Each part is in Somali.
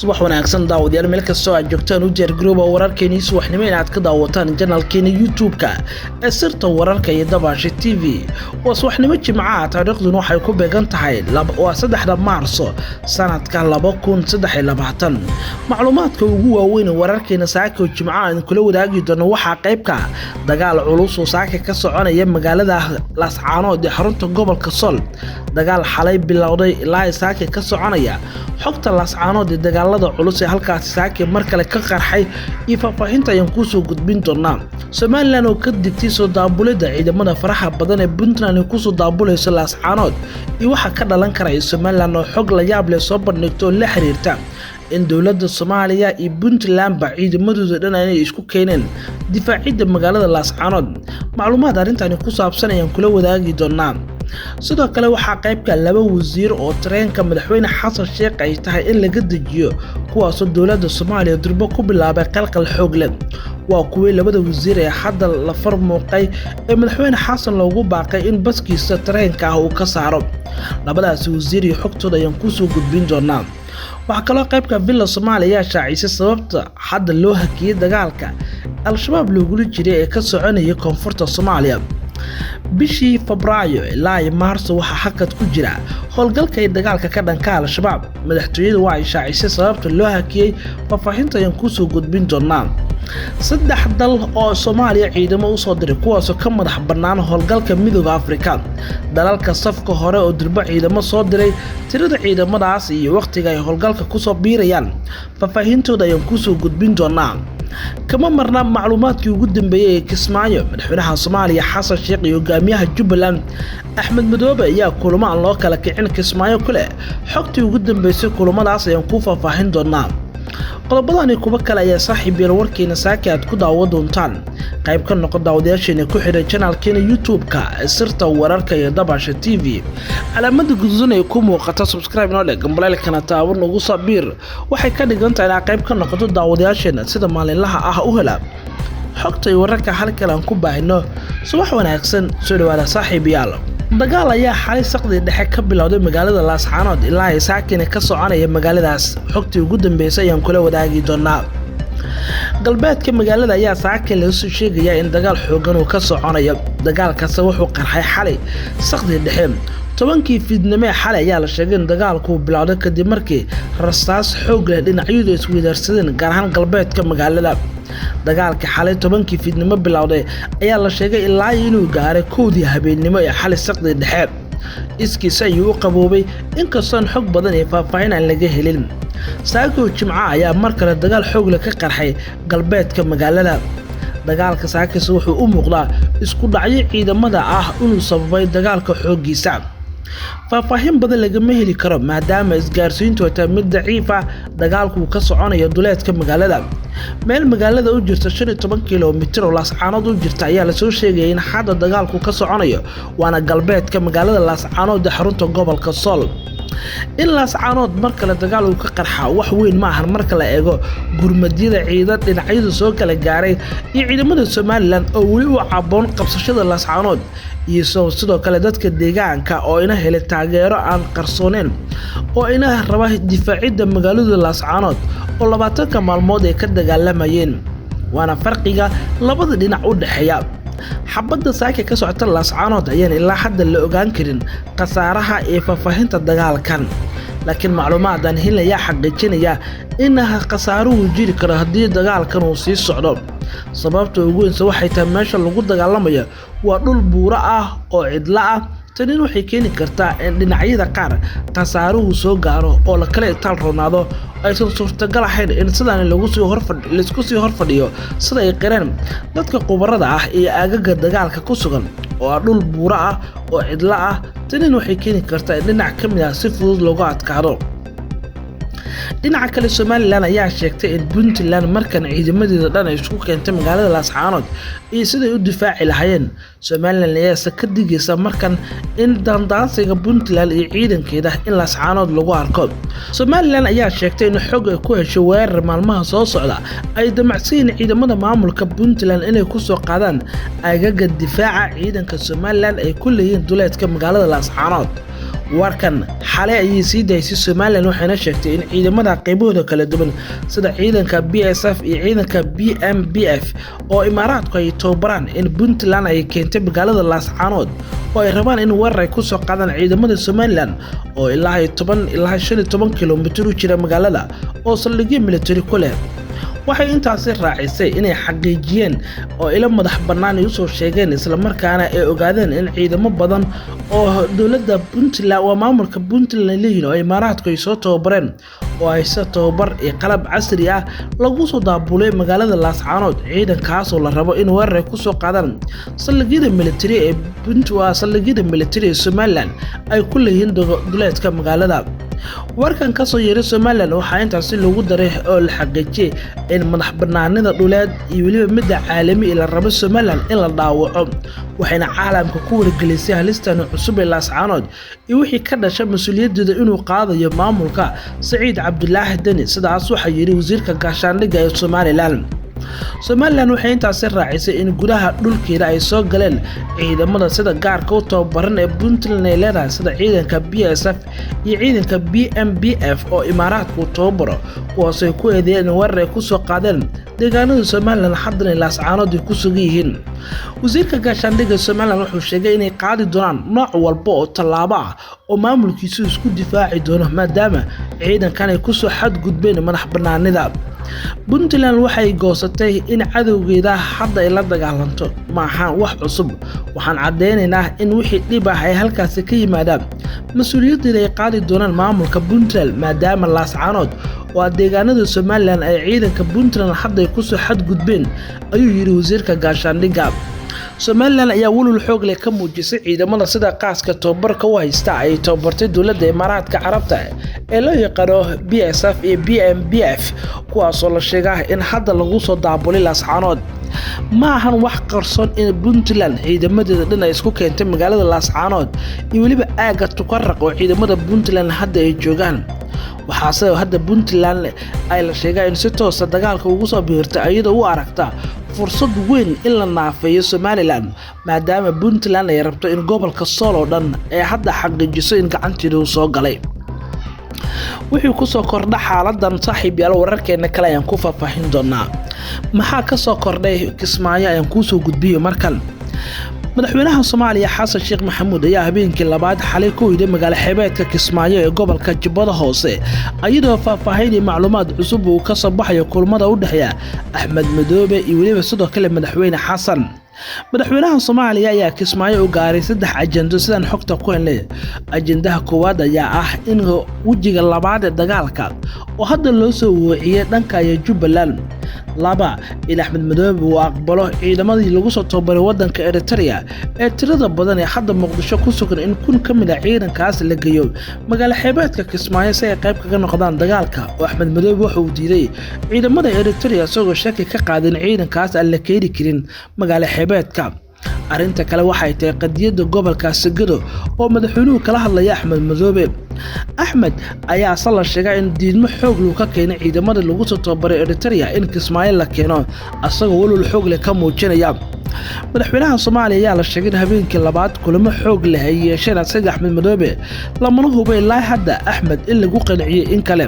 Subax wanaagsan daawadayaal, meel kastoo aad joogtaan u diyaargarooba wararkeenii subaxnimo inaad ka daawataan janalkeena YouTube-ka ee Sirta Wararka iyo Dabaasha TV. Waa subaxnimo Jimcaha, taariikhduna waxay ku beegan tahay waa 3 Maarso sanadka 2023. Macluumaadka ugu waaweyn ee wararkeena saaka oo Jimcaha aan kula wadaagi doono waxaa qaybka dagaal culus oo saaka ka soconaya magaalada Laascaanood ee xarunta gobolka Sool. Dagaal xalay bilowday ilaa saaka ka soconaya, xogta Laascaanood ee dagaalada culus ee halkaasi saake mar kale ka qarxay iyo faahfaahinta ayaan kuusoo gudbin doonaa. Somalilan oo ka digtay soo daabulidda ciidamada faraha badan ee Puntland ay kusoo daabulayso Laascaanood iyo waxa ka dhalan karaya. Somalilan oo xog la yaab leh soo bandhigto oo la xiriirta in dowladda Soomaaliya iyo Puntlandba ciidamadooda dhan inay isku keeneen difaacidda magaalada Laascaanood. Macluumaad arrintani ku saabsan ayaan kula wadaagi doonaa. Sidoo kale waxaa qaybka laba wasiir oo tareenka madaxweyne Xasan Sheekh ay tahay in laga dejiyo, kuwaasoo dowladda Soomaaliya durbo ku bilaabay qalqal xoog leh. Waa kuwii labada wasiir ee hadda la farmuuqay ee madaxweyne Xasan loogu baaqay in baskiisa tareenka ah uu ka saaro? Labadaasi wasiir iyo xogtooda ayaan kuusoo gudbin doonaa. Waxaa kaloo qaybka Villa Soomaaliya ayaa shaacisay sababta hadda loo hakiyey dagaalka Al-Shabaab loogula jiray ee ka soconaya koonfurta Soomaaliya. Bishii Febraayo ilaa Maarso waxaa hakad ku jira howlgalka iyo dagaalka ka dhanka Al-Shabaab. Madaxtooyada waa ay shaacisay sababta loo hakiyey, faahfaahinta ayaan kuusoo gudbin doonaa. 3 dal oo Soomaaliya ciidamo usoo diray, kuwaasoo ka madax bannaan howlgalka Midooda Afrika. Dalalka safka hore oo durbo ciidamo soo diray, tirada ciidamadaas iyo wakhtiga ay howlgalka kusoo biirayaan, faahfaahintooda ayaan kuusoo gudbin doonaa. Kama marna macluumaadkii ugu dambeeyey ee Kismaayo. Madaxweynaha Soomaaliya Xasan Sheekh iyo hogaamiyaha Jubbaland Axmed Madoobe ayaa kulamo aan loo kala kicin Kismaayo ku leh. Xogtii ugu dambeysay kulamadaas ayaan kuu faahfaahin doonaa. Qodobadani kuwa kale ayaa saaxiib yeel warkeena saaki aad ku daawo doontaan. Qayb ka noqo daawadayaasheena ku xidhan janalkeena YouTube-ka Sirta Wararka iyo Dabaasha TV. Calaamada guduudan ee ku muuqata subscribe noo dheh, gambaleelkana taaban ugu sabiir. Waxay ka dhigan tahay inaad qayb ka noqoto daawadayaasheena sida maalinlaha ah u hela xogta iyo wararka halkan aan ku baahino. Subax wanaagsan, soo dhawaada saaxiibayaal. Dagaal ayaa xalay saqdii dhexe ka bilowday magaalada Laascaanood ilaa ay saakina ka soconaya magaaladaas. Xogtii ugu dambeysay ayaan kula wadaagi doonaa. Galbeedka magaalada ayaa saaka laga soo sheegayaa in dagaal xoogan uu ka soconayo. Dagaalkaasi wuxuu qarxay xalay saqdii dhexe. 10kii fiidnimo ee xalay ayaa la sheegay in dagaalku bilowday kadib markii rasaas xoog leh dhinacyadu isweydaarsadeen, gaar ahaan galbeedka magaalada. Dagaalkii xalay 10kii fiidnimo bilowday ayaa la sheegay ilaa inuu gaaray 1dii habeennimo ee xalay saqdii dhexe. Iskiisa ayuu u qaboobay, inkastoon xog badan iyo faahfaahin aan laga helin. Saakoo Jimca ayaa mar kale dagaal xoog leh ka qarxay galbeedka magaalada. Dagaalka saakis wuxuu u muuqdaa isku dhacyo ciidamada ah inuu sababay dagaalka xooggiisa. Faahfaahin badan lagama heli karo maadaama isgaarsiintu ay tahay mid daciif ah. Dagaalku ka soconayo duleedka magaalada, meel magaalada u jirta 15 kilomitir oo Laascaanood u jirta, ayaa lasoo sheegaya in hadda dagaalku ka soconayo, waana galbeedka magaalada Laascaanood ee xarunta gobolka Sool. In Laascaanood mar kale dagaal uu ka qarxa wax weyn ma ahan marka la eego gurmadyada ciidan dhinacyadu soo kala gaaray iyo ciidamada Somalilan oo weli u caboon qabsashada Laascaanood, iyo sidoo kale dadka deegaanka oo ina helay taageero aan qarsooneyn oo ina raba difaacidda magaalada Laascaanood oo 20ka maalmood ay ka dagaalamayeen. Waana farqiga labada dhinac u dhexeeya. Xabadda saaka ka socota Laascaanood ayaan ilaa hadda la ogaan karin khasaaraha ee faahfaahinta dagaalkan, laakiin macluumaadaan helayaa xaqiijinaya in khasaaruhu jiri karo haddii dagaalkan uu sii socdo. Sababta ugu weynse waxay tahay meesha lagu dagaalamayo waa dhul buuro ah oo cidlo ah. Tanin waxay keeni kartaa in dhinacyada qaar khasaaruhu soo gaaro oo la kala itaal roonaado, aysan suurtagal ahayn in sidaan laisku sii horfadhiyo, sida ay qireen dadka khubarada ah iyo aagaga dagaalka ku sugan oo ah dhul buuro ah oo cidlo ah. Tanin waxay keeni kartaa in dhinac ka mid ah si fudud loogu adkaado. Dhinaca kale, Somalilan ayaa sheegtay in Puntland markan ciidamadeeda dhan ay isku keentay magaalada Laascaanood iyo siday u difaaci lahaayeen. Somalilan ayaase ka digaysa markan in daandaansiga Puntland iyo ciidankeeda in Laascaanood lagu arko. Somalilan ayaa sheegtay in xog ay ku heshay weerar maalmaha soo socda ay damacsiin ciidamada maamulka Puntland inay kusoo qaadaan agaga difaaca ciidanka Somalilan ay ku leeyihiin duleedka magaalada Laascaanood. Warkan xalay ayay sii daysay Somaliland, waxayna sheegtay in ciidamada qaybahooda kala duwan sida ciidanka BSF iyo ciidanka BMBF oo Imaaraadku ay tababaraan in Puntland ay keentay magaalada Laascaanood oo ay rabaan in weerar ay ku soo qaadaan ciidamada Somaliland oo ilaa 10 ilaa 15 kilomitir u jira magaalada oo saldhigyo military ku leh. Waxay intaasi raacisay inay xaqiijiyeen oo ilo madax bannaan ay usoo sheegeen, islamarkaana ay ogaadeen in ciidamo badan oo dowladda Puntland waa maamulka Puntland leeyihiin oo Imaaraadku ay soo tababareen oo haysta tababar iyo qalab casri ah lagu soo daabulay magaalada Laascaanood, ciidankaasoo la rabo in weerar ay ku soo qaadaan saldhigyada military ee Puntland, saldhigyada military ee Somaliland ay ku leeyihiin duleedka magaalada. Warkan ka soo yeeray Somaliland waxaa intaasi lagu daray oo la xaqiijiyay in madax bannaanida dhuleed iyo weliba midda caalami la rabo Somaliland in la dhaawaco, waxayna caalamka ku wargelisay halistan cusub ee Laascaanood iyo wixii ka dhasha mas-uuliyaddeeda inuu qaadayo maamulka Saciid Cabdulaahi Deni. Sidaas waxaa yidhi wasiirka gaashaandhigga ee Somaliland. Somaliland waxay intaasi raacisay in gudaha dhulkeeda ay soo galeen ciidamada sida gaarka u tababaran ee Puntland ay leedahay sida ciidanka BSF iyo ciidanka BMBF oo Imaaraadku tababaro, kuwaas ay ku eedeeyeen in weerar ay ku soo qaadeen deegaanada Somaliland haddana Laascaanood ay ku sugan yihiin. Wasiirka gaashaandhigga Somaliland wuxuu sheegay inay qaadi doonaan nooc walba oo tallaabo ah oo maamulkiisu isku difaaci doono maadaama ciidankan ay kusoo xadgudbeen madax bannaanida. Puntland waxay goosatay in cadowgeeda hadda ay la dagaalanto, ma ahan wax cusub. Waxaan caddeynaynaa in wixii dhib ah ay halkaasi ka yimaadaan mas-uuliyaddeeda ay qaadi doonaan maamulka Puntland, maadaama Laascaanood oo deegaanada Somaliland ay ciidanka Puntland hadda ay kusoo xadgudbeen, ayuu yidhi wasiirka gaashaandhigga. Somaliland ayaa walwal xoog leh ka muujisay ciidamada sida qaaska tababarka u haysta ay tababartay dowladda Imaaraadka Carabta ee loo yaqaano BSF iyo BMBF, kuwaasoo la sheegaa in hadda lagu soo daabulay Laascaanood. Ma ahan wax qarsoon in Puntland ciidamadeeda dhan ay isku keentay magaalada Laascaanood iyo weliba aagga Tukaraq oo ciidamada Puntland hadda ay joogaan. Waxaase hadda Puntland ay la sheegaa in si toosa dagaalka ugu soo biirtay iyadoo u aragta fursad weyn in la naafeeyo Somaliland, maadaama Puntland ay rabto in gobolka Sool oo dhan ay hadda xaqiijiso in gacanteeda uu soo galay. Wixii ku soo kordha xaaladan saaxiib yaal wararkeena kale ayaan ku faahfaahin doonaa. Maxaa ka soo kordhay Kismaayo ayaan kuusoo gudbiyo markan. Madaxweynaha Soomaaliya Xasan Sheekh Maxamuud ayaa habeenkii labaad xalay ku hoyday magaalo xeebeedka Kismaayo ee gobolka Jubbada Hoose, iyadoo faahfaahin iyo macluumaad cusub uu ka soo baxayo kulmada u dhexeeya Axmed Madoobe iyo weliba sidoo kale Madaxweyne Xasan. Madaxweynaha Soomaaliya ayaa Kismaayo u gaaray 3 ajendo sidaan xogta ku helnay. Ajendaha koowaad ayaa ah in wejiga labaad ee dagaalka oo hadda loo soo weeciyay dhanka iyo Jubbaland. 2, in Axmed Madoobe uu aqbalo ciidamadii lagu soo tababaray waddanka Eritrea ee tirada badan ee hadda Muqdisho ku sugan in 1000 ka mid ah ciidankaas la geeyo magaalo xeebeedka Kismaayo si ay qayb kaga noqdaan dagaalka. Oo Axmed Madoobe waxa uu diiday ciidamada Eritrea isagoo shaki ka qaadin ciidankaas aan la keeni karin magaalo xeebeedka. Arrinta kale waxay tahay qadiyadda gobolka Sagado oo madaxweynuhu kala hadlaya Axmed Madoobe. Axmed ayaa asal la sheegay in diidmo xoog leh ka keenay ciidamada lagu soo tababaray Eritrea in Kismaayo la keeno, asagoo walwal xoog leh ka muujinaya. Madaxweynaha Soomaaliya ayaa la sheegay in habeenkii labaad kulamo xoog leh ay yeesheen asaga Axmed Madoobe, lamana hubay ilaa hadda Axmed in lagu qanciyay in kale.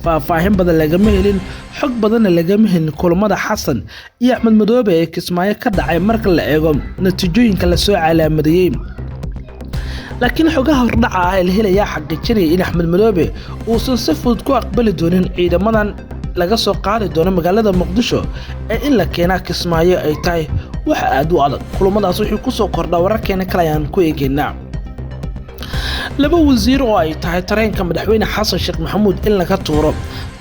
Faahfaahin badan lagama helin, xog badanna lagama helin kulamada Xasan iyo Axmed Madoobe ee Kismaayo ka dhacay marka la eego natiijooyinka la soo calaamadeeyay. Laakiin xogaha hordhaca ah ee la helayaa xaqiijinaya in Axmed Madoobe uusan si fudud ku aqbali doonin ciidamadan laga soo qaadi doono magaalada Muqdisho ee in la keenaa Kismaayo ay tahay wax aad u adag. Kulamadaas wixii ku soo kordha wararkeena kale ayaan ku eegaynaa. 2 wasiir oo ay tahay tareenka madaxweyne Xasan Sheekh Maxamuud in laga tuuro.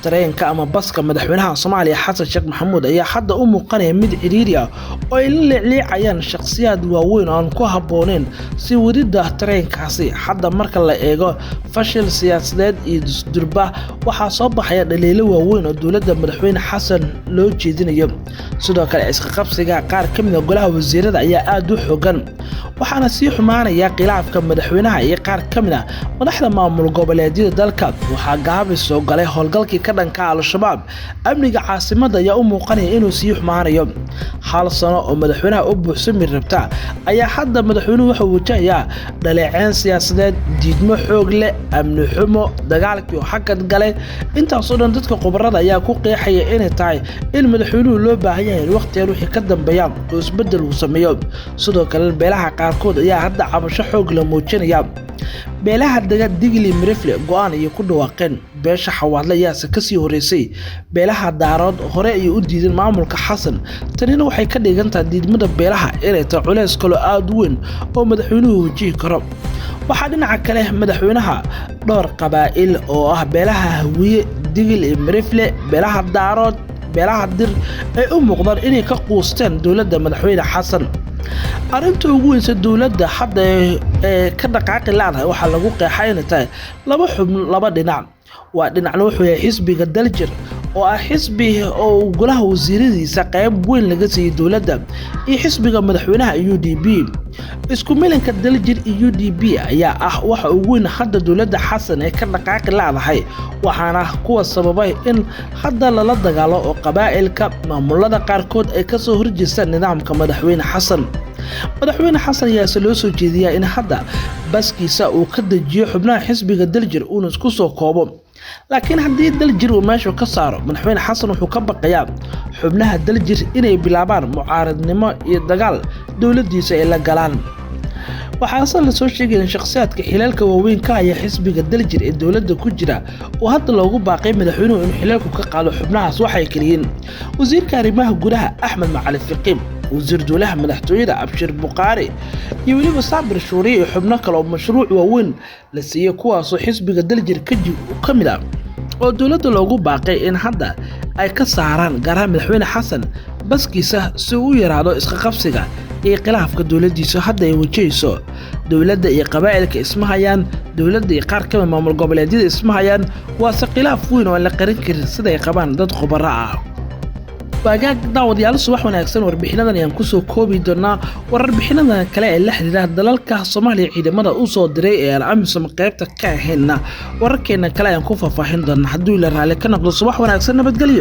Tareenka ama baska madaxweynaha Soomaaliya Xasan Sheekh Maxamuud ayaa hadda u muuqanaya mid ciriiri ah oo ay la leecleecayaan shakhsiyaad waaweyn oo aan ku habboonayn si wadida tareenkaasi. Hadda marka la eego fashil siyaasadeed iyo durba waxaa soo baxaya dhaliilo waaweyn oo dowladda madaxweyne Xasan loo jeedinayo. Sidoo kale iska qabsiga qaar ka mid ah golaha wasiirada ayaa aad u xooggan, waxaana sii xumaanaya khilaafka madaxweynaha iyo qaar ka mid ah madaxda maamul goboleedyada dalka. Waxaa gaabi soo galay howlgalkii ka ka dhanka Al-Shabaab, amniga caasimadda ayaa u muuqanaya inuu sii xumaanayo. Hal sano oo madaxweynaha u buuxsami rabta ayaa hadda madaxweynuhu wuxuu wajahayaa dhaleeceyn siyaasadeed, diidmo xoog leh, amni xumo, dagaalkii oo xakad galay. Intaasoo dhan dadka khubarada ayaa ku qeexaya inay tahay in madaxweynuhu loo baahan yahay in waqtigan wixii ka dambeeya oo isbeddel uu sameeyo. Sidoo kale beelaha qaarkood ayaa hadda cabasho xoog la muujinaya. Beelaha dega Digli Mirifle go'aan ayay ku dhawaaqeen. Beesha Xawaadle ayaase kasii horeysay. Beelaha Daarood hore ayay u diideen maamulka Xasan. Tanina waxay ka dhigan tahay diidmada beelaha inay tahay culeys kaloo aada u weyn oo madaxweynuhu wajihi karo. Waxaa dhinaca kale madaxweynaha dhowr qabaa'il oo ah beelaha Hawiye, Digil iyo Mirifle, beelaha Daarood, beelaha Dir ay u muuqdaan inay ka quusteen dowladda madaxweyne Xasan. Arrinta ugu weynse dowladda hadda ee ka dhaqaaqi laadahay waxaa lagu qeexay inay tahay laba xubn, laba dhinac. Waa dhinacna wuxuu yahay xisbiga Daljir oo ah xisbi oo golaha wasiiradiisa qayb weyn laga siiyey dowladda, iyo xisbiga madaxweynaha UDP. Isku milanka Daljir iyo UDP ayaa ah waxa ugu weyn hadda dowladda Xasan ee ka dhaqaaqi laadahay, waxaana kuwa sababay in hadda lala dagaalo oo qabaa'ilka maamulada qaarkood ay kasoo horjeestaan nidaamka madaxweyne Xasan. Madaxweyne Xasan ayaase loo soo jeediyaa in hadda baskiisa uu ka dejiyo xubnaha xisbiga Daljir uuna isku soo koobo. Laakiin haddii Daljir uu meesha ka saaro, madaxweyne Xasan wuxuu ka baqayaa xubnaha Daljir inay bilaabaan mucaaradnimo iyo dagaal dowladdiisa ay la galaan. Waxaase lasoo sheegaya in shakhsiyaadka xilalka waaweyn ka haya xisbiga Daljir ee dowladda ku jira oo hadda loogu baaqay madaxweynuhu inuu xilalku ka qaado xubnahaas waxay kaliyiin wasiirka arrimaha gudaha Axmed Macalin Fiqiib, wasiir dowlaha madaxtooyada Abshir Bukhaari, iyo weliba Saabir Shuuriye iyo xubno kale oo mashruuc waaweyn la siiyey, kuwaasoo xisbiga Daljir ka mid ah oo dowladda loogu baaqay in hadda ay ka saaraan gaar ahaan madaxweyne Xasan baskiisa si uu u yaraado isqaqabsiga iyo khilaafka dowladdiisu hadda ay wajahayso. Dowladda iyo qabaa'ilka isma hayaan, dowladda iyo qaar kamid maamul goboleedyada isma hayaan, waase khilaaf weyn oo aan la qarin karin siday qabaan dad khubaro ah. Waagaag daawadayaal, subax wanaagsan. Warbixinadan ayaan kusoo koobi doonaa. Warbixinadan kale ee la xiriira dalalka Soomaaliya ciidamada u soo diray ee aan AMISOM qaybta ka ahaynna wararkeena kale ayaan ku faahfaahin doonaa hadduu ila raalli ka noqdo. Subax wanaagsan, nabadgelyo.